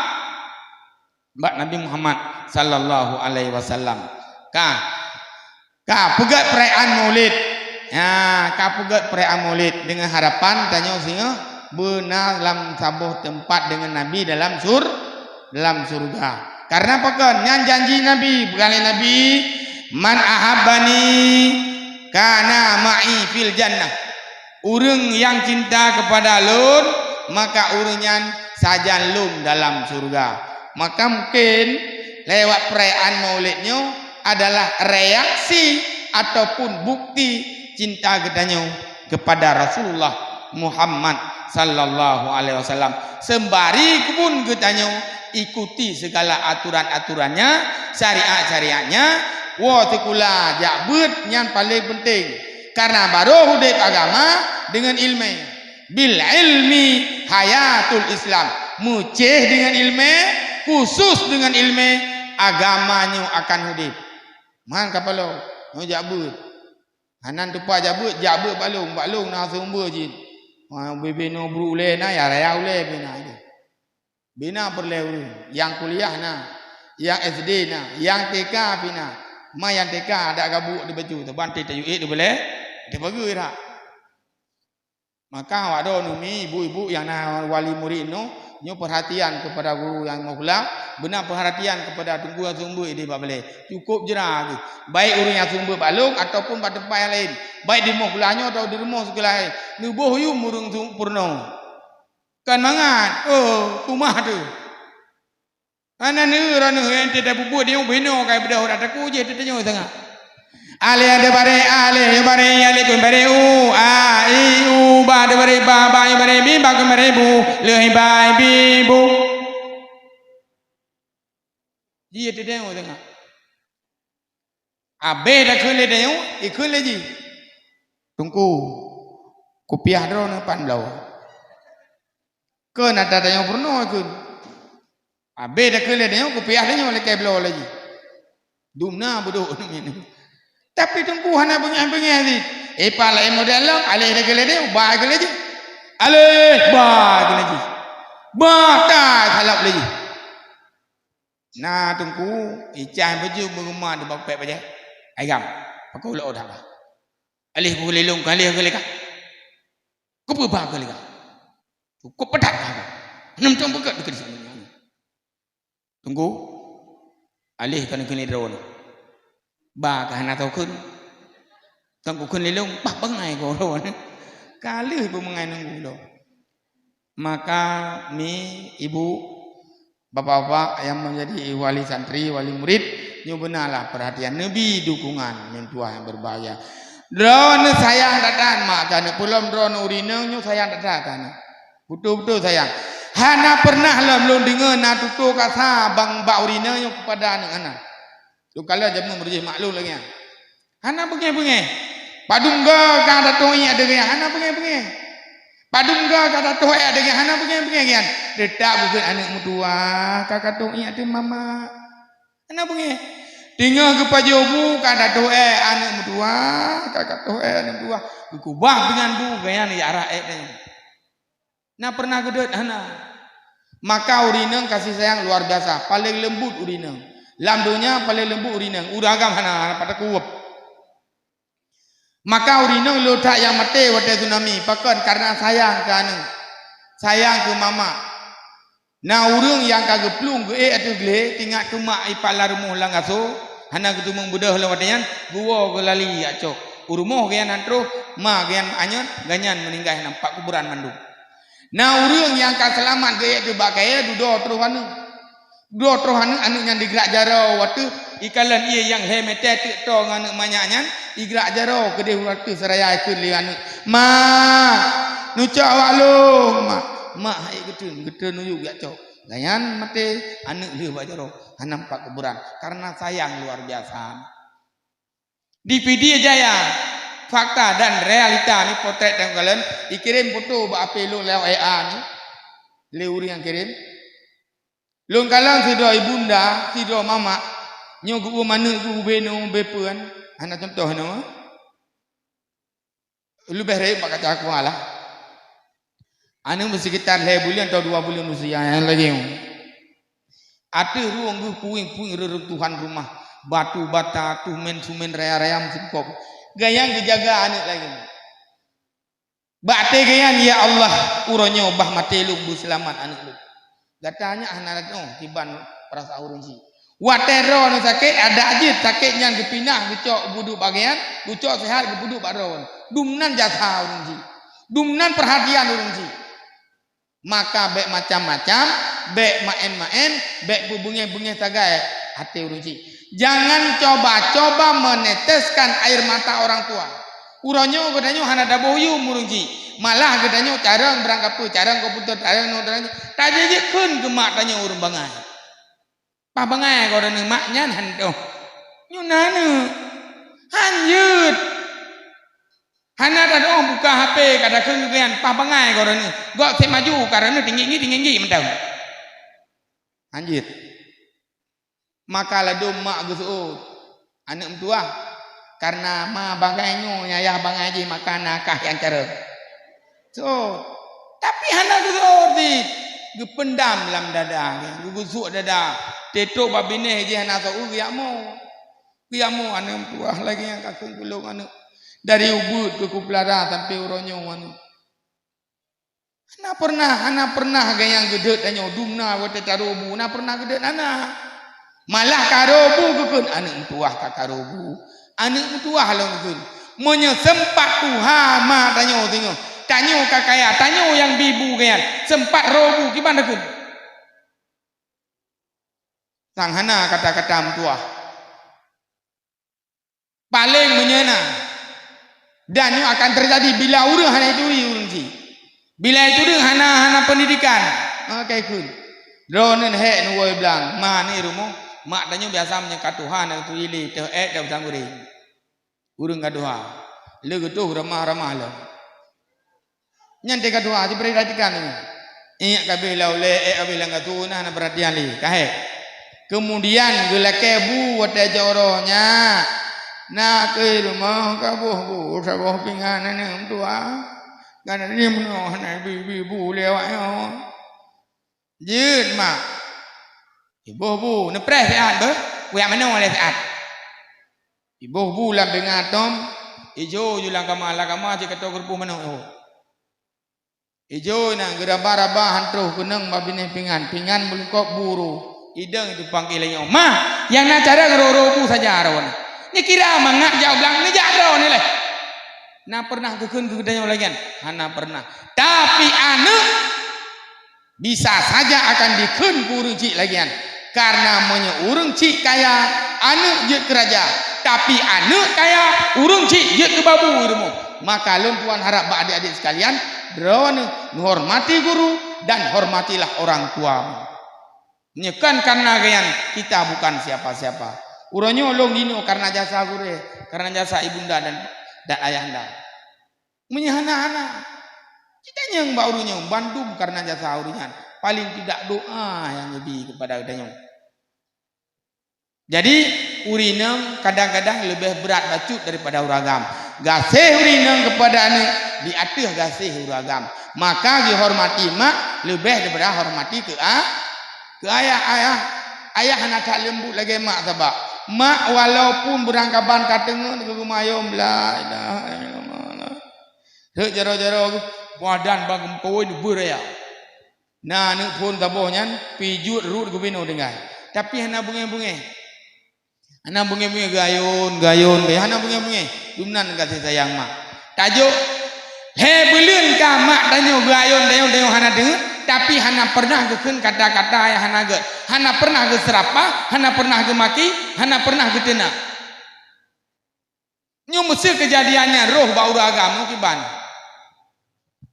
bak Nabi Muhammad sallallahu alaihi wasallam. Ka, ka peugöt perayaan Maulid. Ya, ka peugöt perayaan Maulid dengan harapan tanyoe singoh beuna lam saboh teumpat dengan Nabi dalam sur-, dalam syurga. Karena pakon? Nyan janji Nabi, peugah lé Nabi, "Man ahabbani kana ma'i fil jannah." Ureueng nyang cinta keupada lôn, maka ureueng nyan sajan lôn dalam syurga. Maka mungkin lewat perayaan Maulid nyoe adalah reaksi ataupun bukti cinta geutanyoe keupada Rasulullah Muhammad sallallahu alaihi wasallam. Seumbari keubun geutanyoe ikuti segala aturan-aturannya, syariat-syariatnya, woe sikula jak beuet nyan paleng penting. Karena barô udép agama deungon ileumèe. Bil ilmi hayatul Islam. Meucéh deungon ileumèe, khusus deungon ileumèe, agama nyoe akan udép. Man kapalo, nyoe jak beuet. Hana teupah jak beuet, jak beuet bak lôn, bak lôn na seumeubeuet jih. Ha, bubena brôk ulèe na, ya raya ulèe bubena jih. Bina peureulèe ureueng, nyang kuliah na, nyang S D na, nyang T K pih na. Ma nyang T K adak gabuek di baju, teubang teuh tayue ék di beulèe, di bageue dak. Maka awak droeneuh mi ibu-ibu nyang na wali murit nyoe, nyoe perhatian kepada guru nyang meuhula, beuna perhatian kepada teungku nyang seumeubeuet di bak beulèe. Cukôp jra geuh, baik ureueng nyang seumeubeuet bak lôn ataupun bak teumpat nyang laén, baik di meuhula nyoe atawa di rumoh sikula laén. Neuboh yum ureueng su-, peurunoe. Kon mangat, oh, teuma teuh. Hana neueu droeneuh, ente tapubuet nyoe binoe kai beudôh urat takue jih teuteunyoe sangat. Alif ade baré, alif yu baré, alif yu baré u, a, i, u, ba ade baré, ba, ba yu baré, bi, ba yu baré, bu, lheueh ba, bi, bu. Jih teuteunyoe sangat. Abéh takheun lé tanyoe, ikheun lé jih. Teungku, kupiah droeneuh pan bloe. Kheun ata tanyoe peurunoe kheun. Abéh takheun lé tanyoe, kupiah tanyoe lakèe bloe lé jih. Dumna beudôk. Tapi teungku hana beungèh-beungèh jih. Eh, pat laén model lom, alif takheun lé tanyoe, ba kheun lé jih. Alif, ba kheun lé jih. Ba, tai, salab lé jih. Na teungku, icah baju meureumat di bak pèk bajèe. Ayam, pakon ulok dah bah. Alih ku lilong, alih ku leka. Ku peuba ku leka. Cukup pedat dah bah. Nam tong beugöt dekat di sini. Teungku, alih kan keuneuk droe. Ba ka hana tau kheun. Kan ku kheun lé lôn, bah bangai ku droe. Ka lheueh beumangai nunggu lôn. Maka mi, ibu, bapak-bapak nyang menjadi wali santri, wali murid, nyoe beunalah perhatian, neubi dukungan meutuah nyang berbahagia. Droeneuh sayang that-that mak keuneuk, peulom droeneuh ureueng inong nyoe sayang that-that keuneuk. Beutôi-beutôi sayang. Hana pernah lom lôn deungoe na tutoe kasa bang bak ureueng inong nyoe keupada aneuk, hana. Lôn kalon jameun meureuh maklum lagèe nyan. Hana beungèh-beungèh. Padum goe ka tatoh ié até geuh, hana beungèh-beungèh. Padum goe ka tatoh ié até geuh, hana beungèh-beungèh nyan. Teutap geukheun aneuk meutuah, ka tatoh ié até mama. Hana beungèh. Teungoh geupajoh bu ka tatoh ié aneuk meutuah, ka tatoh ié aneuk meutuah. Geukubah pingan bu, gaya nyan jak rhah ié nyan. Na pernah geudeuet? Hana. Maka ureueng inong kasih sayang luar biasa, paleng leumbut ureueng inong. Lam donya paleng leumbut ureueng inong, ureueng agam hana, hana pat takueb. Maka ureueng inong le that nyang maté watèe tsunami, pakon? Kareuna sayang keu aneuk, sayang keu mamak. Na ureueng nyang ka geuplueng geuék ateueh glé, teuingat keu mak ipat lam rumoh lam gasoe, hana geuteumeung beudôh lom watèe nyan, geuwoe geulali jak cok. U rumoh gobnyan han troh, ma gobnyan meuanyot, gobnyan meuninggai, nampak kuburan mandum. Na ureueng nyang ka seulamat geuék ateueh bak kayèe, dudoe troh aneuk. Dudoe troh aneuk, aneuk nyan digrak jaroe u ateueh, ikalon ié nyang lhèe mètè teuk toe ngon aneuk manyak nyan, igrak jaroe keudéh u ateueh seraya ikheun lé aneuk, "Ma, neucok awak lôn, Mak." Mak han ék geutreun, geutreun u yup jak cok. Gobnyan maté, aneuk lheueh bak jaroe, hana nampak kuburan, kareuna sayang luar biasa. Di Pidie Jaya, fakta dan realita ni, potret dan kalon, ikirém foto bak H P lôn lewat W A ni, lé ureueng nyang kirém. Lôn kalon sidroe ibunda, sidroe mamak, nyoe geuuem aneuk geuh ubé nyoe ubé peue, hana cuntoh nyoe. Leubeh rayeuk bak kaca kuah lah. Aneuk meusekitar lhèe buleuen atau dua buleuen usia nyang lagèe nyoe. Ateueh rueng geuh puing-puing reruntuhan rumah, batu bata, tumen-tumen raya-raya meusingkop. Gobnyan geujaga aneuk lagèe nyoe. Bak até gobnyan, "Ya Allah, uroe nyoe bah maté lôn beuseulamat aneuk lôn." Gata nyak hana teu'oh kiban peurasaan ureueng chik. Watèe droeneuh sakét, adak jeuet sakét nyan geupinah, geucok geuduek bak gobnyan, geucok seuhat geupeuduek bak droeneuh. Dum nan jasa ureueng chik. Dum nan peurhatian ureueng chik. Maka bèk macam-macam, bèk maén-maén, bèk peubeungéh-beungéh sagai até ureueng chik. Jangan coba-coba meneteskan air mata orang tua. Uroe nyoe geutanyoe hana taboh yum ureueng chik. Malah geutanyoe carông barang kapeue, carông komputer, carông nyoe, carông nyoe. Tajeuet-jeuet kheun keu mak tanyoe ureueng bangai. Paih bangai goe droeneuh, mak nyan han teu'oh. Nyoe na aneuk. Han jeuet. Hana tateu'oh buka H P ka takheun keu gobnyan, paih bangai goe droeneuh. Gob sép maju ka droeneuh tinggi-tinggi, tinggi-tinggi mantong. Han jeuet. Maka ladôm mak geuseuôt, "Aneuk meutuah, kareuna ma bangai nyoe, ayah bangai jih, maka na kah nyang carông." Seuôt. Tapi hana geuseuôt cit. Geupendam lam dada, geugeusuek dada. Teutrok bak binéh jih hana soe, geujak mo. Geujak mo, "Aneuk meutuah, lagèe nyan ka kheun keu lôn aneuk. Dari ubeuet keu kupeulara sampoe uroe nyoe aneuk." Hana pernah, hana pernah gobnyan geudeuet tanyoe, dum na watèe taroe bu, na pernah geudeuet hana. Malah karoe bu geukheun, "Aneuk meutuah ka karoe bu. Aneuk meutuah lôn," geukheun. Meunyoe seumpat tuha ma tanyoe singoh, tanyoe ka kaya, tanyoe nyang bi bu gobnyan, seumpat roe bu, kiban takheun. Sang hana kata-kata meutuah. Paleng meunyoe na. Dan nyoe akan teujadi bila ureueng hana ituri ureueng chik. Bila ituri hana, hana peundidikan. Maka ikheun. Droeneuh hék neuwoe blang, ma ni rumoh. Mak tanyoe biasa meunyoe ka tuha na geuturi lé, teuh ék teuh sang ureueng. Ureueng ka tuha. Lé geutoh ramah-ramah lom. Nyan teuka tuha, siperhatikan nyoe. Ingat kabeh lam ulèe, ék kabeh lam gasoe, na, na peurhatian lé, ka hék. Keumudian geulakèe bu watèe jok uroe nyan. Na keu rumoh ka boh bu, saboh pingan aneuk meutuah. Kan ni meunoe hana bi, bi bu lé awak nyoe. Jeuet mak. Iboh bu, neupreh siat beuh, kujak meunoe lé siat. Iboh bu lam pingan tom, ijo ju lam kama, lam kama cit ka toe keureupôh manok nyoe. Ijo na geuraba-raba han troh keunong bak binéh pingan, pingan meulungkop bu ro. Idong itu panggil lé nyoe, "Mah, nyang na carông ro-ro bu saja droeneuh. Neukira mangat jak u blang, neujak droeneuh lé." Na pernah geukheun keu geutanyoe lagèe nyan? Hana pernah. Tapi aneuk bisa saja akan dikheun keu ureueng chik lagèe nyan. Karena meunyoe ureueng chik kaya, aneuk jeuet keu raja. Tapi aneuk kaya, ureueng chik jeuet keu babu i rumoh. Maka lôn tuan harap bak adik-adik sekalian, droeneuh neuhormati guru dan hormatilah orang tua. Meunyoe kon karena gobnyan, kita bukan siapa-siapa. Uroe nyoe lôn inoe karena jasa gurèe, karena jasa ibunda dan, dan ayahanda. Meunyoe hana-hana, cit tanyong bak ureueng nyoe, bandum karena jasa ureueng nyan. Paling tidak doa nyang neubi keupada geutanyoe. Jadi, ureueng inong kadang-kadang leubeh brat bacut daripada ureueng agam. Gaséh ureueng inong keupada aneuk di ateueh gaséh ureueng agam. Maka geuhormati mak Leubeh daripada hormati keu a-, keu ayah. Ayah, ayah hana that leumbut lagée mak, sabab mak walaupun beurangkaban ka teungeut geumayôm, "La ilaha illallah." Rhot jaroe-jaroe geuh, badan bak geumeukawen beuraya. Na aneuëk phon saboh nyan, pijuet rhot geubinoe tinggai. Tapi hana beungéh-beungéh. Hana beungéh-beungéh, geuayôn, geuayôn, geuayôn, hana beungéh-beungéh. Dumnan gaséh sayang mak. Tajok, lhée buleuen ka mak tanyoe geuayôn, tanyoe, tanyoe hana deungoe, tapi hana pernah geukheun kata-kata nyang hana gét. Hana pernah geuseurapa, hana pernah geumaki, hana pernah geuteunak. Nyoe meuseu keujadian nyan rôh bak ureuëng agam nyoe kiban.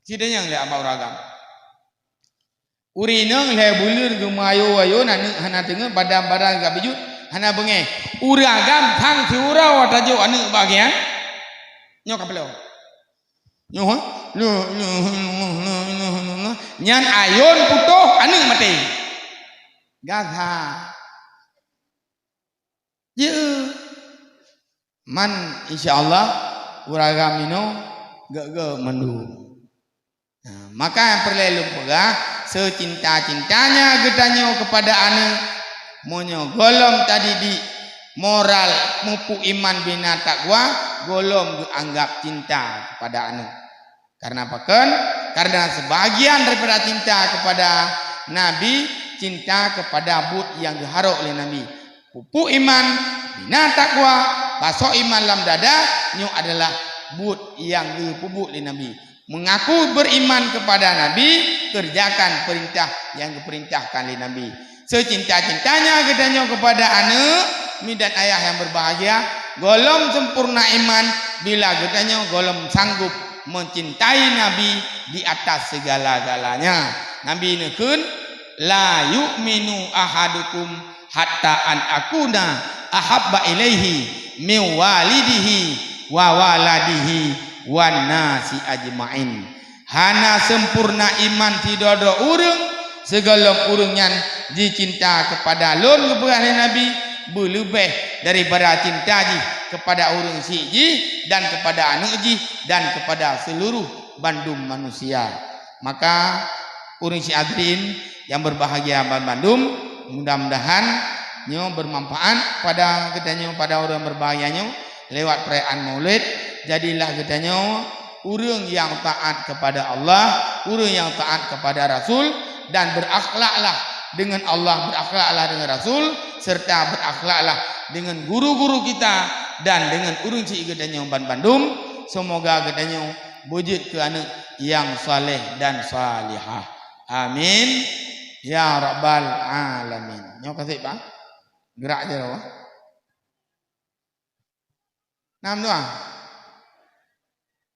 Sideh nyang lé bak ureuëng agam. Ureuëng inong lhée buleuen geumeuayôn-ayôn, aneuëk hana teungeut, badan-badan ka pijuet, hana beungéh. Ureuëng agam sang siuroe tajok aneuëk bak geuh nyan. Nyoe ka peulom. Nyoe, ha? Nyan ayôn putôh, aneuëk maté. Gaga. Jeuet. Man, insya Allah, ureuëng agam inoe gét-gét mandum. Nah, maka nyang peureulée lôn peugah, seucinta-cintanya geutanyoe keupada aneuëk, meunyoe gohlom tadidik moral, mupuk iman, bina takwa, gohlom geuanggab cinta keupada aneuëk. Kareuna pakon? Kareuna seubahagian daripada cinta keupada Nabi, cinta keupada buet nyang geuharok lé Nabi. Pupuk iman, bina takwa, basoe iman lam dada, nyoe adalah buet nyang geupeubuet lé Nabi. Mengaku beriman kepada Nabi, kerjakan perintah yang diperintahkan lé Nabi. Seucinta-cintanya geutanyoe keupada aneuëk, mi dan ayah nyang berbahagia, gohlom sempurna iman bila geutanyoe gohlom sanggup mencintai Nabi di atas segala-galanya. Nabi neukheun, "La yu'minu ahadukum hatta an akuna ahabba ilaihi min walidihi wa waladihi wan nasi ajma'in." Hana sempurna iman sidroe-droe ureuëng sigohlom ureuëng nyan jicinta keupada lôn, geupeugah lé Nabi, beuleubeh daripada cinta jih keupada ureuëng syiek jih dan keupada aneuëk jih dan keupada seuluruh bandum manusia. Maka ureuëng syiek hadirin nyang berbahagia banmandum, mudah-mudahan nyoe bermanfaat pada geutanyoe, pada ureuëng berbahagia nyoe lewat perayaan Maulid. Jadilah geutanyoe ureuëng nyang taat keupada Allah, ureuëng nyang taat keupada Rasul, dan berakhlaklah deungon Allah, berakhlaklah deungon Rasul, serta berakhlaklah deungon guru-guru kita dan deungon ureuëng syiek geutanyoe banmandum. Seumoga geutanyoe beujeuet keu aneuëk nyang saleh dan salihah. Amin ya rabbal alamin. Nyoe ka sép, Pak. Geurak jaroe. Na meudoa?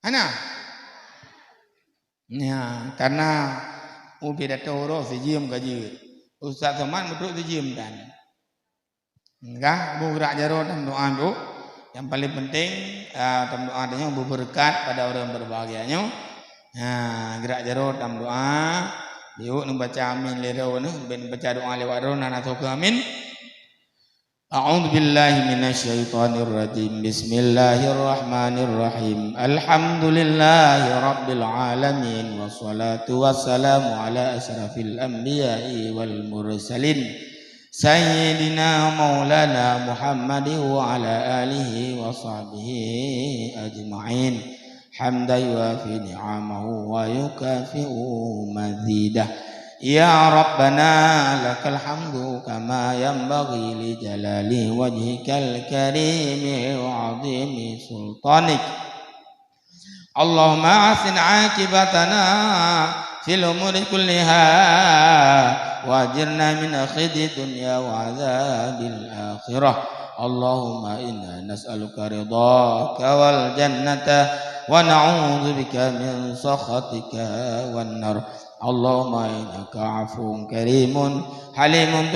Hana? Ya, karena ubé datang uroe sijeuem ka jeuet. Ustaz Somad meutrok sijeuem tan. Enggak, bu geurak jaroe tameudoa dulu. Yang paling penting, ah, tameudoa tanyoe beubeureukat pada ureuëng berbahagia nyoe. Ha, geurak jaroe tameudoa. Yuk neubaca amin lé droe neuh, ben baca doa lewat droe, na, na soe keu amin. A'udzubillahi minasyaitonirrajim. Bismillahirrahmanirrahim. Alhamdulillahirabbil alamin. Wassalatu wassalamu ala asyrafil anbiya'i wal mursalin. Sayyidina maulana Muhammadin wa ala alihi wa sahbihi ajma'in. Hamdan yuwafi ni'amahu wa yukafi'u mazidah. Ya Rabbana, lakal hamdu kama yanbaghi li jalali wajhikal karimi wa azimi sultanik. Allahumma ahsin aqibatana fil umuri kulliha wa ajirna min khizyi dunya wa adzabil akhirah. Allahumma inna nas'aluka ridhaka wal jannata wa na'udzubika min sakhatika wan nar. Allahumma innaka afuwun karimun halimun